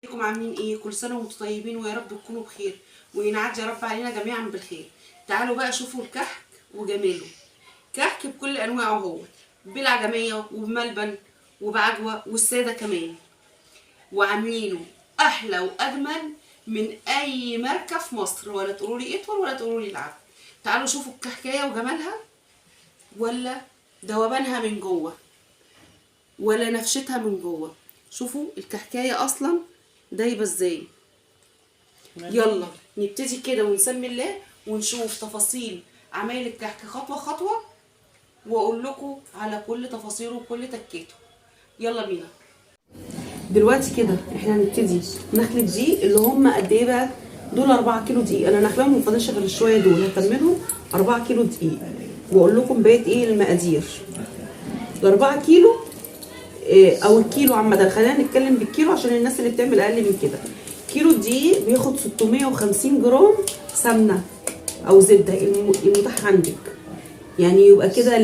ازيكم عاملين ايه؟ كل سنة وانتم طيبين، ويا رب تكونوا بخير وينعاد يا رب علينا جميعا بالخير. تعالوا بقى شوفوا الكحك وجماله. كحك بكل انواعه، هو بالعجميه وبملبن وبعجوه والسادة كمان، وعاملينه احلى واجمل من اي ماركة في مصر. ولا تقولوا لي اطول ولا تقولوا لي العب. تعالوا شوفوا الكحكايه وجمالها، ولا ذوبانها من جوه، ولا نفشتها من جوه. شوفوا الكحكايه اصلا دايبه ازاي. يلا نبتدي كده ونسمي الله ونشوف تفاصيل عمايل الكحك خطوة خطوة، واقول لكم على كل تفاصيله وكل تكاته. يلا بينا. دلوقتي كده احنا هنبتدي نخلط دي اللي هم قد ايه بقى؟ دول 4 كيلو دقيق. انا نخلهم ما فاضلش غير شوية دول، هكملهم 4 كيلو دقيق واقول لكم بقيت ايه المقادير. ال 4 كيلو او الكيلو عامة، خلينا نتكلم بالكيلو عشان الناس اللي بتعمل اقل من كده. كيلو دقيق بياخد 650 جرام سمنه او زبدة المتاح عندك. يعني يبقى كده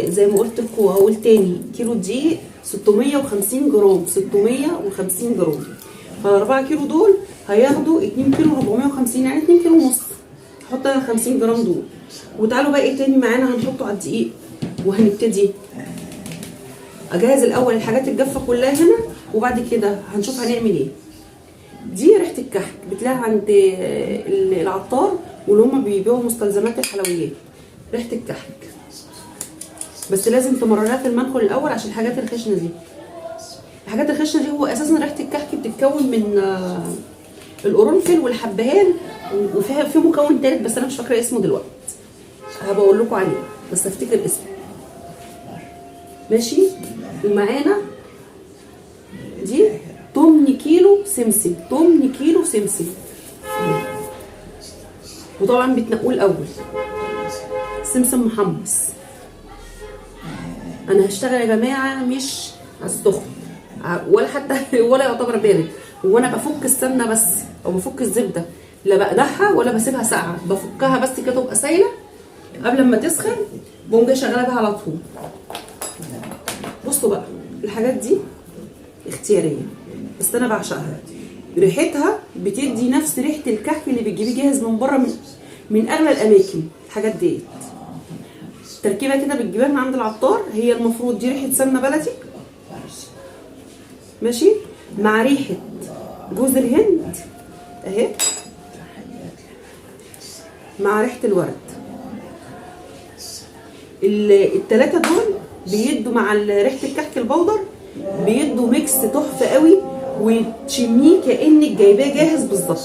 زي ما قلت لكم، اقول تاني، كيلو دقيق 650 جرام، 650 جرام. فال 4 كيلو دول هياخدوا 2 كيلو 450، يعني 2 كيلو ونص. هحط انا 50 جرام دول. وتعالوا بقى ايه تاني معانا هنحطه على الدقيق. وهنبتدي اجهز الاول الحاجات الجافه كلها هنا، وبعد كده هنشوف هنعمل ايه. دي ريحه الكحك بتلاقيها عند العطار واللي هم بيبيعوا مستلزمات الحلويات. ريحه الكحك بس لازم تمررها في المنخل الاول عشان الحاجات الخشنة دي. الحاجات الخشنة دي هو اساسا ريحه الكحك بتتكون من القرنفل والحبهان، وفيها في مكون تالت بس انا مش فاكره اسمه دلوقتي، هبقى اقول لكم عليه بس افتكر اسمه. ماشي. ومعانا دي 8 كيلو سمسم، 8 كيلو سمسم، وطبعا بتنقوه الاول. سمسم محمص. انا هشتغل يا جماعة مش على السخن ولا حتى ولا يعتبر بارد، وانا بفك السمنة بس او بفك الزبدة، لا بقدحها ولا بسيبها ساقعه، بفكها بس كده تبقى سايله قبل ما تسخن، بقوم جاية شغالة بيها على طول. بصوا بقى الحاجات دي اختيارية بس انا بعشقها. ريحتها بتدي نفس ريحه الكحك اللي بتجيبيه جاهز من بره، من اغلى الاماكن. الحاجات ديت تركيبه كده بتجيبها من عند العطار. هي المفروض دي ريحه سمنه بلدي، ماشي، مع ريحه جوز الهند اهي، مع ريحه الورد. التلاتة دول بيدوا مع ريحه الكحك البودر، بيدوا mix تحفة قوي، وتشميه كانك جايباه جاهز بالظبط.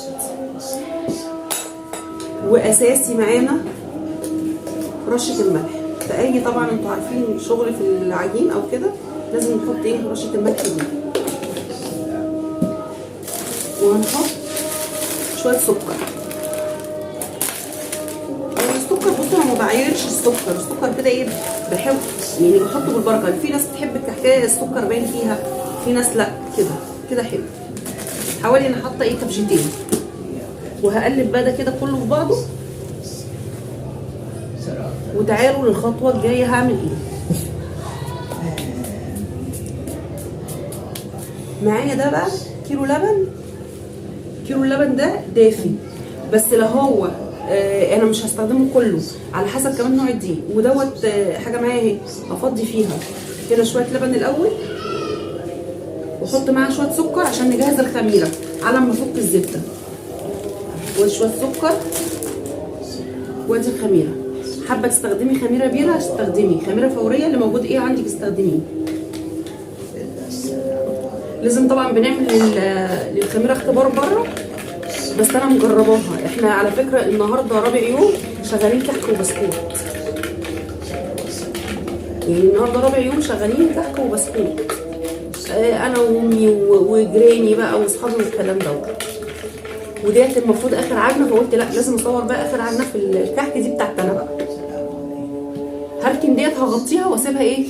واساسي معانا رشه الملح. فاي طبعا انتوا عارفين شغل في العجين او كده لازم نحط ايه؟ رشه الملح دي. وهنحط شوية سكر. السكر بصوا انا ما بعايرش السكر، السكر كده ايه بحب يعني بحطه بالبركة. في ناس بتحب الكحكايه السكر باين فيها، في ناس لا. كده كده حلو. حوالي انا حاطه ايه كبشتين، وهقلب بقى ده كده كله في بعضه. وتعالوا للخطوة الجاية هعمل ايه. معايا ده بقى كيلو لبن. كيلو اللبن ده دافي، بس لا هو انا مش هستخدمه كله، على حسب كمان نوع الدقيق. ودوت حاجة معايا اهي هفضي فيها كده شوية لبن الاول، واحط معاها شوية سكر عشان نجهز الخميره على ما افك الزبدة. وشوية سكر، وادي الخميره. حابة تستخدمي خميره بيره استخدمي، خميره فورية اللي موجود ايه عندك استخدميه. لازم طبعا بنعمل للخميره اختبار بره، بس انا مجرباها. احنا على فكرة النهارده رابع يوم شغالين كحك وبسكوت، يعني النهارده رابع يوم شغالين كحك وبسكوت، انا وامي وجيراني بقى واصحابي والكلام دوت. وديت المفروض اخر عجنه، فقلت لا لازم اصور بقى اخر عجنه في الكحك دي بتاعت انا بقى. هركن ديت هغطيها واسيبها ايه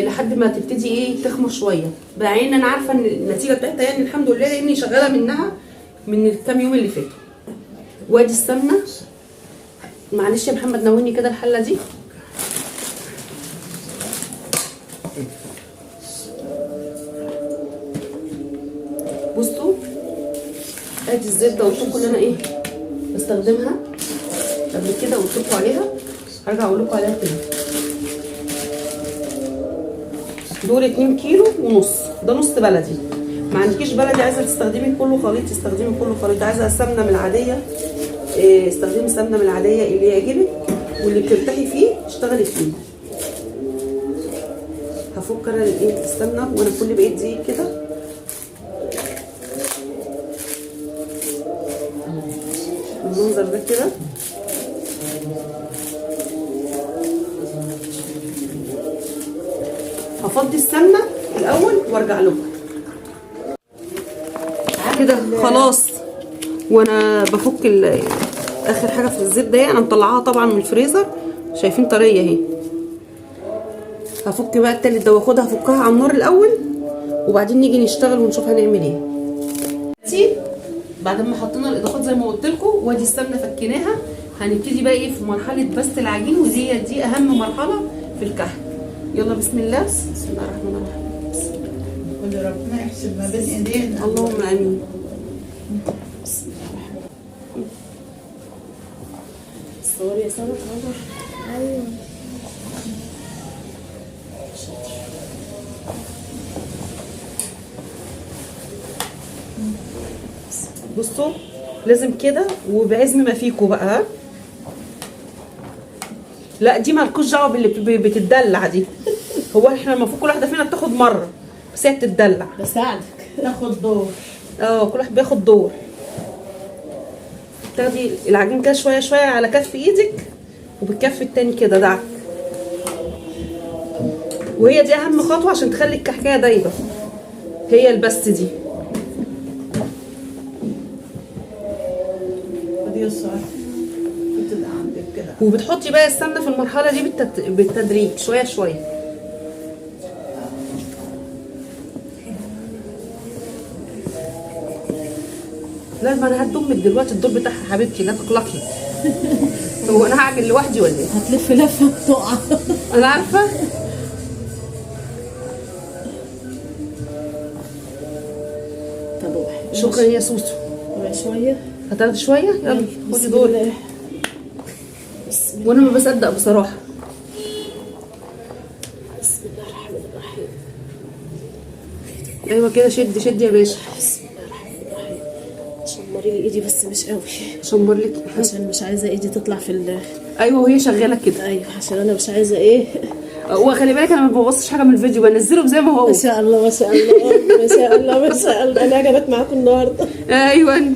لحد ما تبتدي ايه تخمر شوية. بعدين انا عارفه ان النتيجة بتاعتها يعني الحمد لله، لاني شغالة منها من الكام يوم اللي فاتوا. وادي السمنة. معلش يا محمد ناولني كده الحلة دي. بصوا ادي الزبدة قلت لكم ان انا ايه بستخدمها قبل كده، قلت لكم عليها، هرجع اقول لكم عليها تاني. دول 2.5 كيلو، ده نص بلدي. ما عندكيش بلدي عايزه تستخدمي كله خليط استخدمي كله خليط، عايزه سمنه من العادية استخدمي سمنه من العادية، اللي يعجبك واللي بترتاحي فيه اشتغلي فيه. هفك انا الايه السمنة وانا كل بقيت دقيق كده. المنظر ده كده. هفضي السمنة الاول وارجع لكم كده خلاص. وانا بفك اخر حاجة في الزبدة اهي، انا مطلعاها طبعا من الفريزر، شايفين طرية اهي. هفك بقى التالت ده واخدها افكها على النار الاول، وبعدين نيجي نشتغل ونشوف هنعمل ايه. بعد ما حطينا الاضافات زي ما قلت لكم، وادي السمنة فكيناها، هنبتدي بقى ايه في مرحلة بس العجين، ودي دي اهم مرحلة في الكحك. يلا بسم الله، بسم الله الرحمن الرحيم. قولي ربنا يحسن ما بين ايدينا. اللهم امين. صوري يا ساره. ايوه. بصوا لازم كده وبعزم ما فيكوا بقى، ها؟ لا دي مالكوش دعوه باللي بتدلع دي. هو احنا المفروض كل واحدة فينا بتاخد مرة، بس هي بتدلع. بساعدك. تاخد دور. كل واحد بياخد دور. تاخدي العجين كده شوية شوية على كف ايدك، وبالكف التاني كده دعك. وهي دي اهم خطوة عشان تخلي الكحكايه دايبه، هي البس دي. ودي الصور بتبقى عندك كده. وبتحطي بقى السمنة في المرحلة دي بالتدريج شوية شوية. لا ما انا هدمك دلوقتي الدور بتاعها حبيبتي، لا تقلقي. هو انا هعمل لوحدي ولا ايه؟ هتلف لفه تقع. انا عارفه. طب واحد. شكرا يا سوسو. شوية. هتاخدي شوية؟ يلا خدي دورك. وانا ما بصدق بصراحة. بسم الله الرحمن الرحيم. ايوه كده، شد شد يا باشا. بسم الله الرحمن الرحيم. شمري لي ايدي بس مش قوي. شمر لك عشان مش عايزه ايدي تطلع في ايوه وهي شغالة كده. ايوه عشان انا مش عايزه ايه. وخلي بالك انا ما ببصش حاجة من الفيديو، بنزله زي ما هو. ما شاء الله ما شاء الله ما شاء الله ما شاء الله، انا عجبت معاكم النهارده. ايوه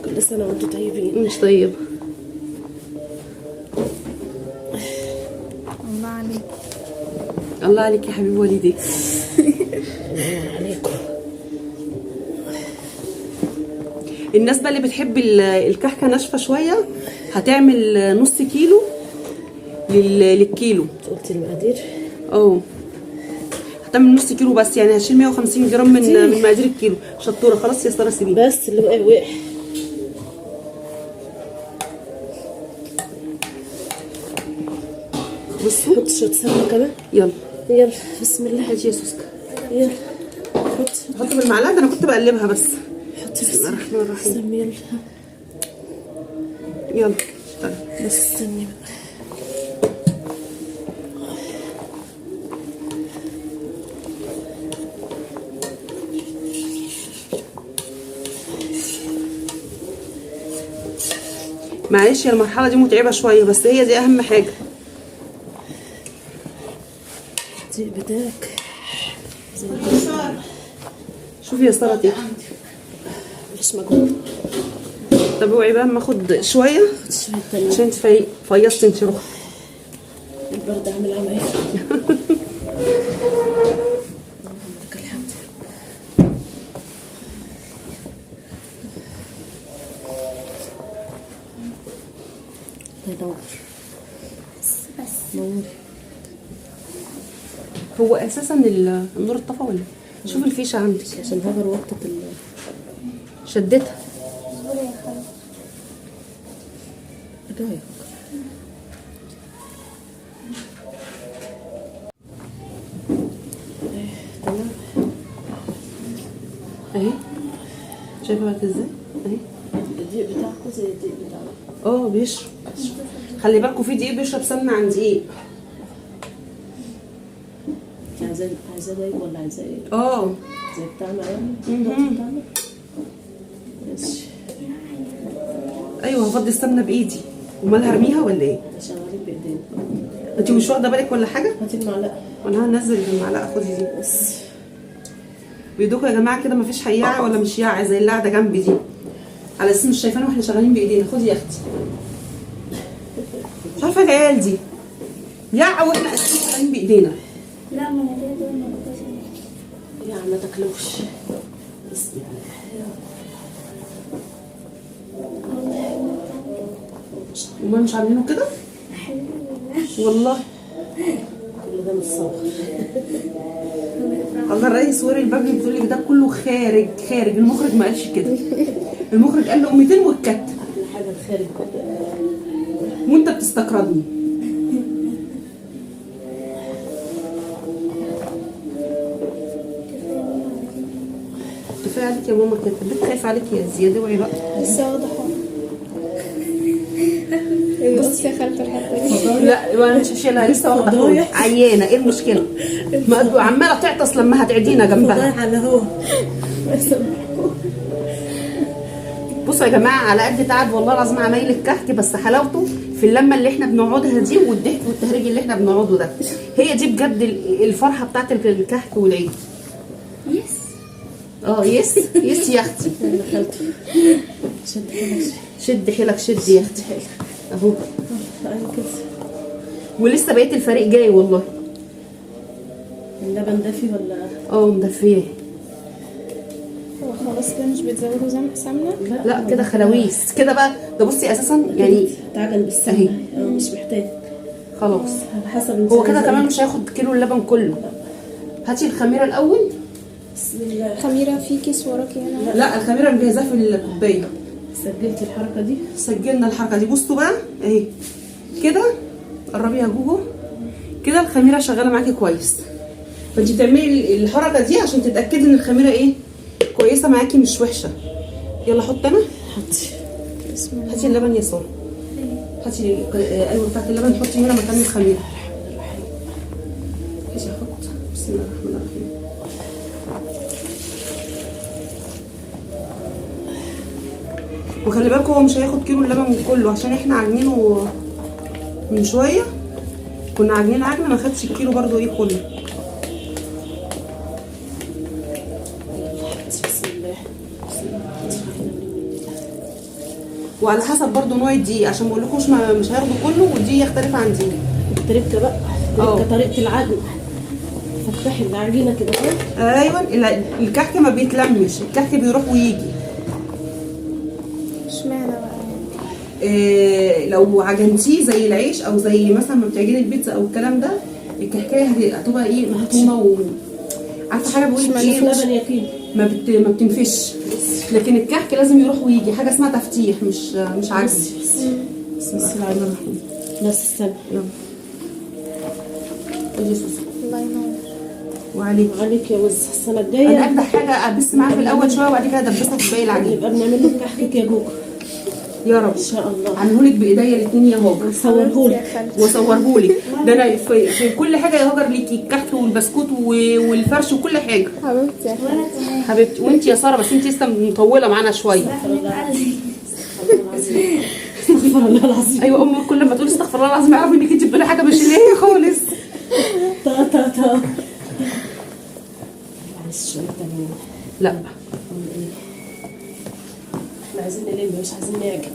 كل سنة وانتم طيبين. مش طيب. الله عليك. الله عليك يا حبيب والديك. الله عليكم. الناس بقى اللي بتحب الكحكه ناشفة شوية هتعمل نص كيلو للكيلو. قلتي المقادير؟ هتعمل نص كيلو بس، يعني هشيل 150 جرام من مقادير الكيلو. شطوره خلاص يا ساره سيبيه بس اللي وقع وقع. بصوا حط شوية سمنه كمان. يلا يلا بسم الله. هاتي يا سوسكا. يلا حط حط بالمعلقه، ده انا كنت بقلبها بس. حطي. بسم الله الرحمن الرحيم. سمي يلا. يلا اشتغل. بس استني بقى. معلش يا المرحلة دي متعبة شوية، بس هي دي اهم حاجة. دي بتاعك. شوفي يا ساره تيجي. مش مجهود. طب اوعي بقى اما اخد شوية. خد شوية تانية عشان انت فيصتي انت روحك. البرد عامل عمايل. لك الحمد. الله ينور. بس نور. هو اساسا النور اتطفى ولا؟ شوف الفيشه عندك. عشان هاجر وطت شدتها. اصبري يا خالد. الرايق. تمام اهي. شايفه بقت ازاي؟ اهي الدقيق بتاعكم زي الدقيق بتاعنا. بيشرب. خلي بالكم في دقيق بيشرب سمنه عن دقيق. عايزاه دايب ولا عايزاه ايه؟ زي بتاعنا يعني؟ بتاعنا. ماشي. ايوه هفضي السمنة بايدي. امال هرميها ولا ايه؟ شغالين بايدينا. انت مش واخده بالك ولا حاجة؟ هاتي المعلقة. وانا هنزل المعلقة، خدي دي بس. بيدوكوا يا جماعة كده مفيش حياعه ولا مش ياعه زي اللي قاعدة جنبي دي، على اساس مش شايفانا واحنا شغالين بايدينا. خدي يا اختي. مش عارفه العيال دي ياعه واحنا اساسا شغالين بايدينا. لا ما انا ليا دول ما باكلش. يا ما تاكلوش. بسم الله. امال مش عاملينه كده؟ حلو والله كل ده مش صبر. الله الرئيس وري الباب بتقول لك ده كله خارج خارج. المخرج ما قالش كده، المخرج قال له 200 والكت. احلى حاجة الخارج ده. وانت بتستقرضني. كفاية عليك يا ماما كده، البنت خايفة عليك يا زياد، اوعي بقى. لسه واخده حقن. بصي يا خالته الحتة دي. لا وانا مش هشيلها، لسه واخده حقن. عيانه، ايه المشكلة؟ ما عماله تعطس لما هتعدينا جنبها. فضايح على هو. بصوا يا جماعة، على قد تعب والله العظيم عمايل الكحك، بس حلاوته في اللمة اللي احنا بنقعدها دي والضحك والتهريج اللي احنا بنقعده ده. هي دي بجد الفرحة بتاعت الكحك والعيد. yes yes yes يا اختي. يا خالته شد حيلك. شد حيلك، شد يا اختي اهو. ايوه كده. ولسه بقية الفريق جاي والله. اللبن دافي ولا؟ مدفيه. هو خلاص كده مش بتزودوا سمنه؟ لا كده خلاويص كده بقى. ده بصي اساسا يعني تعجن بالسمنه، مش محتاج خلاص. على حسب. هو كده كمان مش هياخد كيلو اللبن كله. هاتي الخميره الاول. بسم الله. خميره في كيس وراكي هنا. لا الخميره مجهزاها في الكوباية. سجلتي الحركة دي؟ سجلنا الحركة دي. بصوا بقى اهي كده، قربي يا جوجو كده. الخميره شغالة معاكي كويس، فانت بتعملي الحركة دي عشان تتاكدي ان الخميره ايه كويسة معاكي مش وحشة. يلا حط انا. حطي. بسم الله. هاتي اللبن يا ساره. هاتي ايوه بتاعت اللبن، حطي هنا مكان الخميره. ايش احط؟ بسم الله الرحمن الرحيم. وخلي بالكم هو مش هياخد كيلو اللبن كله، عشان احنا عاجنينه من شوية، كنا عاجنين عجنه ما خدش الكيلو برضو ايه كله. بسم الله. وعلى حسب برضو نوع الدقيق، عشان ما اقولكوش مش هياخدوا كله، والدقيق يختلف عن دي. التركة بقى، التركة طريقه العجن. فتحي العجينة كده اهو. ايوه الكحك ما بيتلمش، الكحك بيروح ويجي. اشمعنى بقى يعني؟ إيه لو عجنتيه زي العيش او زي مثلا ما بتعجني البيتزا او الكلام ده، الكحكايه هتبقى ايه مهضومة و عارفه حاجة بقول لك ايه، لبن يا كيلو ما بتنفش. لكن الكحك لازم يروح ويجي، حاجة اسمها تفتيح مش عجن. بسم الله الرحمن الرحيم. بس استنى. يلا قولي يا سوسو. الله ينور وعليك. عليك يا وز. السنة انا الجاية اجدع حاجة ابس معاها في الاول شوية وبعد كده ادبسها في باقي العجين. يبقى بنعمل لك كحكك يا جوجو يا رب ان شاء الله. عاملهولك بايديا الاثنين يا هاجر. صورهولك واصورهولك. ده انا في كل حاجة يا هاجر ليكي، الكحك والبسكوت والفرش وكل حاجة. حبيبتي يا خالتي. حبيبتي وانت يا ساره، بس انت لسه مطولة معانا شوية. استغفر الله العظيم. ايوه امي كل ما تقول استغفر الله العظيم اعرف انك انت بتقولي حاجة مش اللي هي خالص. تا تا تا. عايز شوية تانيين. لا احنا عايزين نلم مش عايزين نعجب.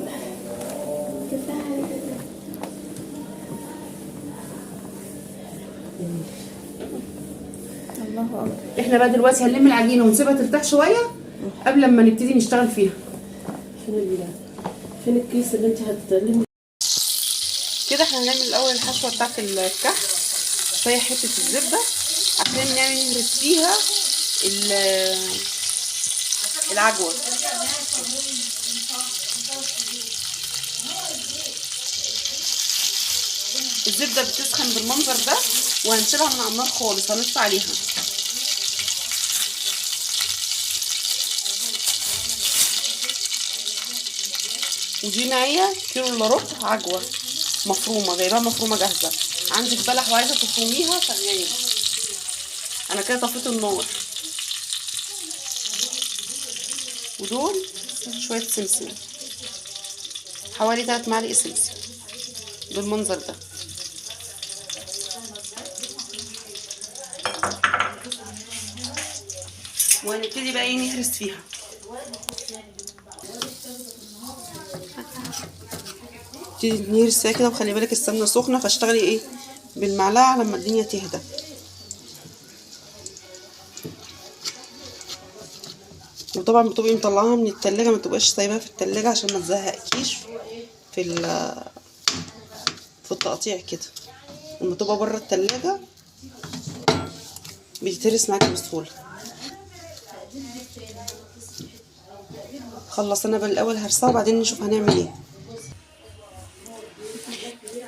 الله اكبر. احنا بقى دلوقتي هنلم العجينة ونسيبها ترتاح شوية قبل ما نبتدي نشتغل فيها. فين الكيس اللي انت هتلمي كده؟ احنا هنعمل الاول الحشوه بتاعت الكحك، فهي حتة الزبدة عشان نعمل نهرس فيها العجوه. الزبدة بتسخن بالمنظر ده وهنشيلها من على النار خالص، هنطفي عليها. ودي معايا كيلو الا ربع عجوه مفرومه، جايباها مفرومه جاهزة. عندك بلح وعايزه تفرميها شغال. انا كده طفيت النار. ودول شوية سمسم، حوالي 3 معالق سمسم بالمنظر ده. وهنبتدي بقى ايه نهرس فيها. نبتدي نهرس فيها كده، وخلي بالك السمنة سخنة، فاشتغلي ايه بالمعلقه لما الدنيا تهدى. وطبعا بتبقي مطلعاها من التلاجة، ما تبقاش سايباها في التلاجة عشان ما تزهقكيش في التقطيع كده. لما تبقى بره التلاجة بتتهرس معاكي بسهولة. خلص انا بقى الاول هرسها وبعدين نشوف هنعمل ايه.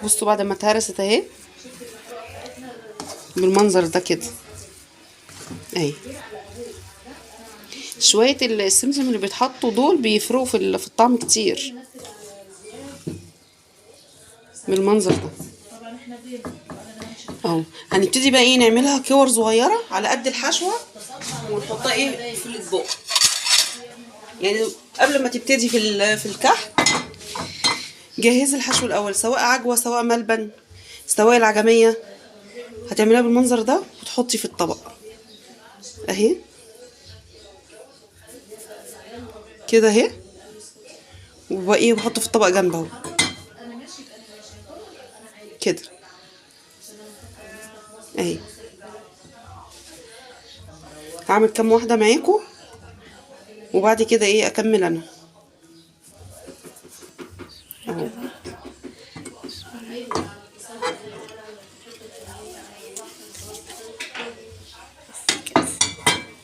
بصوا بعد ما اتهرست اهي بالمنظر ده كده اهي. شوية السمسم اللي بيتحطوا دول بيفرقوا في الطعم كتير بالمنظر ده اهو. هنبتدي بقى ايه نعملها كور صغيرة على قد الحشوه، ونحطها ايه في الاطباق. يعني قبل ما تبتدي في الكحك جهزي الحشو الاول، سواء عجوه سواء ملبن سواء العجميه. هتعمليها بالمنظر ده وتحطي في الطبق اهي كده اهي، وبقى بحطه في الطبق جنبه اهو كده اهي. هعمل كام واحدة معاكم وبعد كده ايه اكمل انا اهو.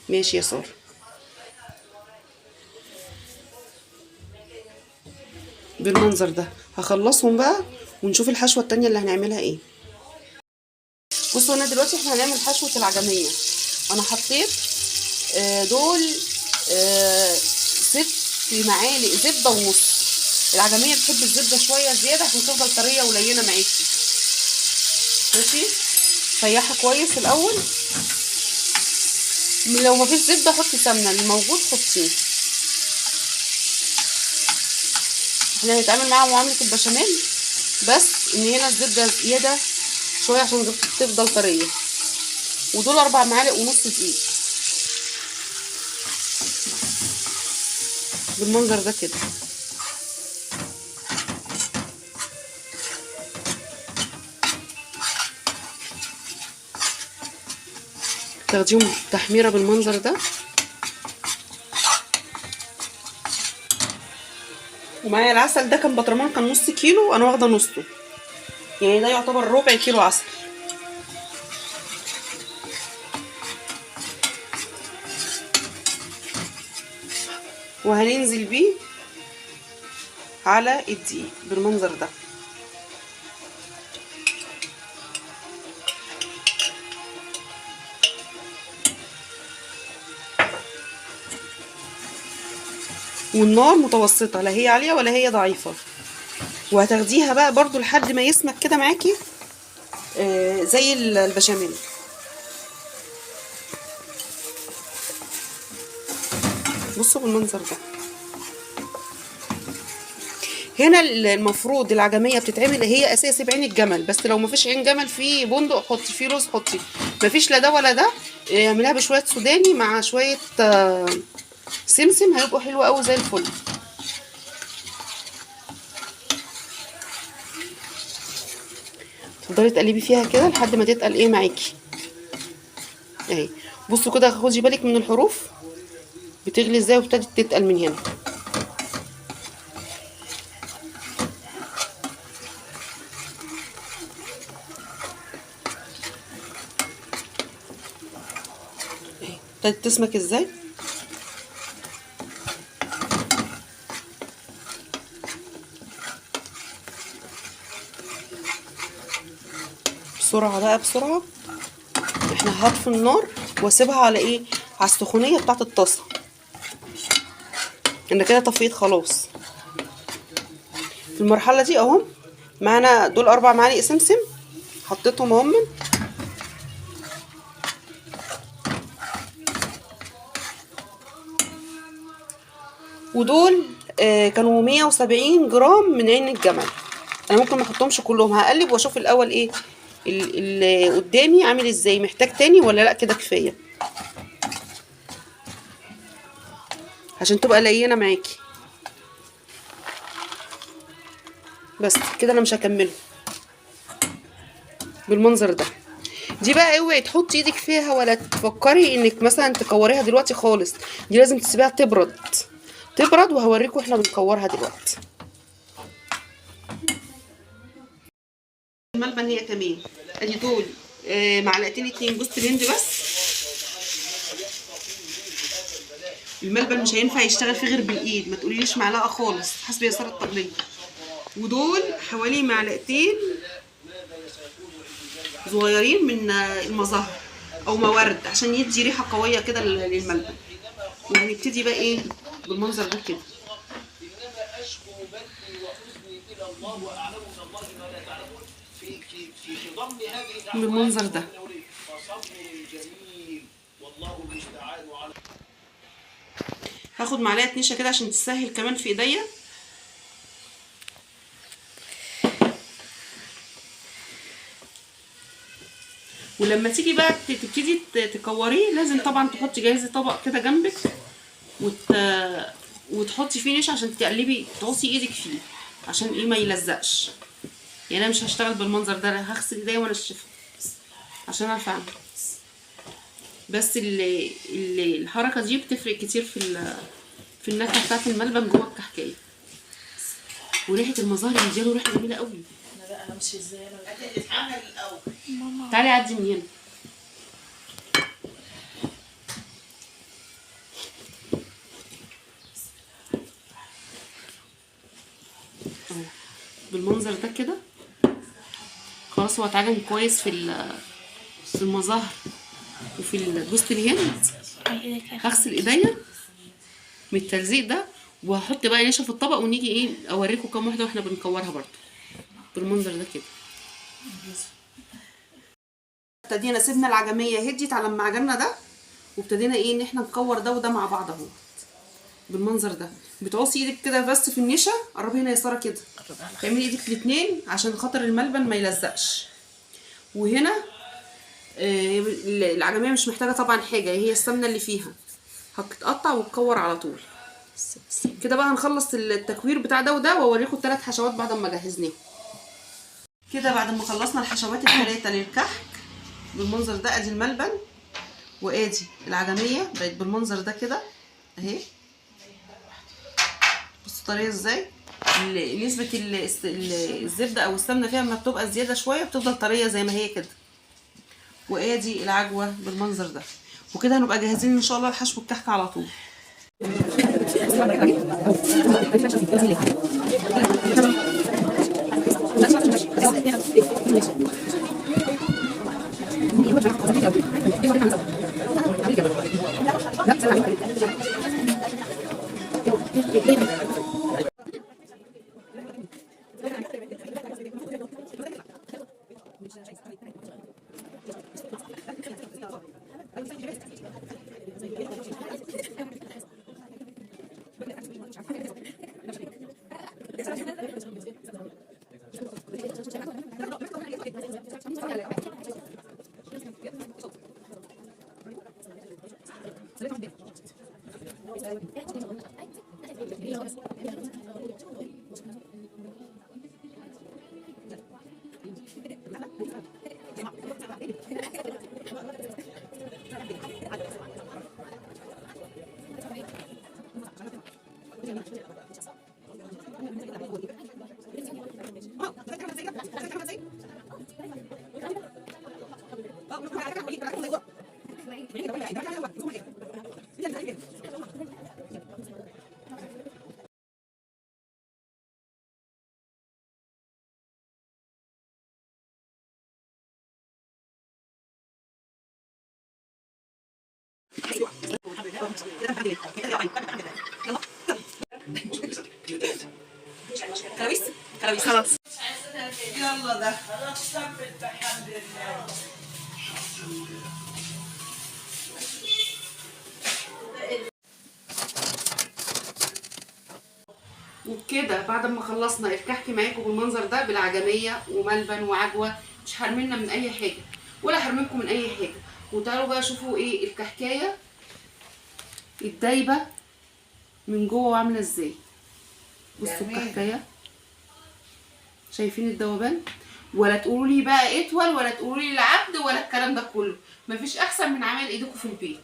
ماشي يا ساره. بالمنظر ده هخلصهم بقى ونشوف الحشوه التانية اللي هنعملها ايه. بصوا انا دلوقتي احنا هنعمل حشوه العجميه. انا حطيت دول 6 معالق زبدة ونص. العجميه بتحب الزبدة شوية زيادة عشان تفضل طرية ولينه معاكي. ماشي، سيحها كويس الاول. لو مفيش زبدة حطي سمنه، اللي موجود حطيه. احنا هنتعامل معاها معاملة البشاميل، بس ان هنا الزبدة زيادة شوية عشان تفضل طرية. ودول 4 معالق ونص دقيق بالمنظر ده كده. تاخديهم تحميره بالمنظر ده. ومعايا العسل ده كان بطرمان، كان نص كيلو، انا واخده نصه، يعني ده يعتبر ربع كيلو عسل. وهننزل بيه على الدقيق بالمنظر ده. والنار متوسطة، لا هي عالية ولا هي ضعيفة. وهتاخديها بقى برضو لحد ما يسمك كده معاكي زي البشاميل. بصوا بالمنظر ده. هنا المفروض العجمية بتتعمل هي اساسي بعين الجمل، بس لو مفيش عين جمل في بندق حطي، فيه رز حطي، مفيش لا ده ولا ده اعمليها بشوية سوداني مع شوية سمسم، هيبقوا حلو قوي زي الفل. تفضلي تقلبي فيها كده لحد ما تتقل ايه معاكي اهي. بصوا كده، خدي بالك من الحروف بتغلي ازاي وابتدت تتقل من هنا. اهي ابتدت تسمك ازاي. بسرعة بقى بسرعة، احنا هطفي النار واسيبها على ايه، على السخونيه بتاعه الطاسه. انا كده طفيت خلاص. في المرحلة دي اهو معانا دول 4 معالق سمسم حطيتهم اهم. ودول كانوا 170 جرام من عين الجمل. انا ممكن ما احطهمش كلهم، هقلب واشوف الاول ايه اللي قدامي عامل ازاي، محتاج تاني ولا لا، كده كفاية عشان تبقى لينه معاكي. بس كده انا مش هكمله بالمنظر ده. دي بقى اوعي تحطي ايدك فيها ولا تفكري انك مثلا تكوريها دلوقتي خالص، دي لازم تسيبيها تبرد تبرد، وهوريكم احنا بنكورها دلوقتي. الملبن هي كمان ادي دول معلقتين 2 جوز الهند بس. الملبن مش هينفع يشتغل فيه غير بالايد، ما تقوليليش معلقه خالص، حسب يسار الطبلية. ودول حوالي معلقتين صغيرين من المظهر او موارد عشان يدي ريحه قوية كده للملبن. وهنبتدي بقى ايه بالمنظر ده كده. بالمنظر ده هاخد معلقه نشا كده عشان تسهل كمان في ايديا. ولما تيجي بقى تبتدي تكوريه لازم طبعا تحطي جاهزة طبق كده جنبك وتحطي فيه نشا عشان تقلبي تعصي ايدك فيه عشان ايه ما يلزقش. يعني انا مش هشتغل بالمنظر ده، هغسل ايديا وانشفها عشان اعرف اعمل. بس الحركة دي بتفرق كتير في النكهة بتاعت الملبن جوه الكحكايه. وريحه المظاهر اللي دياله ريحه جميلة قوي. انا بقى همشي ازاي؟ انا الاول. تعالي عدي من هنا. بالمنظر ده كده خلاص، هو اتعجن كويس في المظاهر وفي جوزة الهند. هغسل ايديا من التلزيق ده وهحط بقى نشا في الطبق، ونيجي ايه اوريكم كام واحدة واحنا بنكورها برده بالمنظر ده كده. ابتدينا سيبنا العجميه هديت على ما عجننا ده، وابتدينا ايه ان احنا نكور ده وده مع بعض اهو بالمنظر ده. بتعوصي ايدك كده بس في النشا، قربي هنا يا ساره كده، تعملي ايدك الاتنين عشان خاطر الملبن ما يلزقش. وهنا العجميه مش محتاجه طبعا حاجة، هي السمنة اللي فيها هتتقطع وتكور على طول كده. بقى هنخلص التكوير بتاع ده وده واوريكم الثلاث حشوات بعد ما جهزناهم كده. بعد ما خلصنا الحشوات الثلاثة للكحك بالمنظر ده، ادي الملبن وادي العجميه بقت بالمنظر ده كده اهي. بصوا طرية ازاي، نسبه الزبدة او السمنة فيها ما بتبقى زيادة شوية بتفضل طرية زي ما هي كده. وادي العجوه بالمنظر ده. وكده هنبقى جاهزين ان شاء الله لحشو الكحك على طول. قوي. خلاص يلا ده وبكده بعد ما خلصنا الكحك معاكم بالمنظر ده بالعجميه وملبن وعجوه، مش حرمنا من اي حاجة ولا حرمنكم من اي حاجة. وتعالوا بقى شوفوا ايه الكحكايه الدايبه من جوه عامله ازاي. بصوا الكحكايه، شايفين الذوبان؟ ولا تقولوا لي بقى اتول ولا تقولوا لي العبد ولا الكلام ده كله، مفيش احسن من عمل ايديكم في البيت.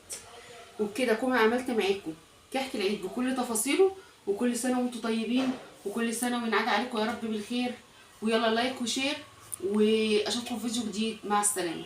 وبكده اكون عملت معاكم كحك العيد بكل تفاصيله. وكل سنة وانتم طيبين، وكل سنة وينعاد عليكم يا رب بالخير. ويلا like و share، واشوفكم في فيديو جديد. مع السلامة.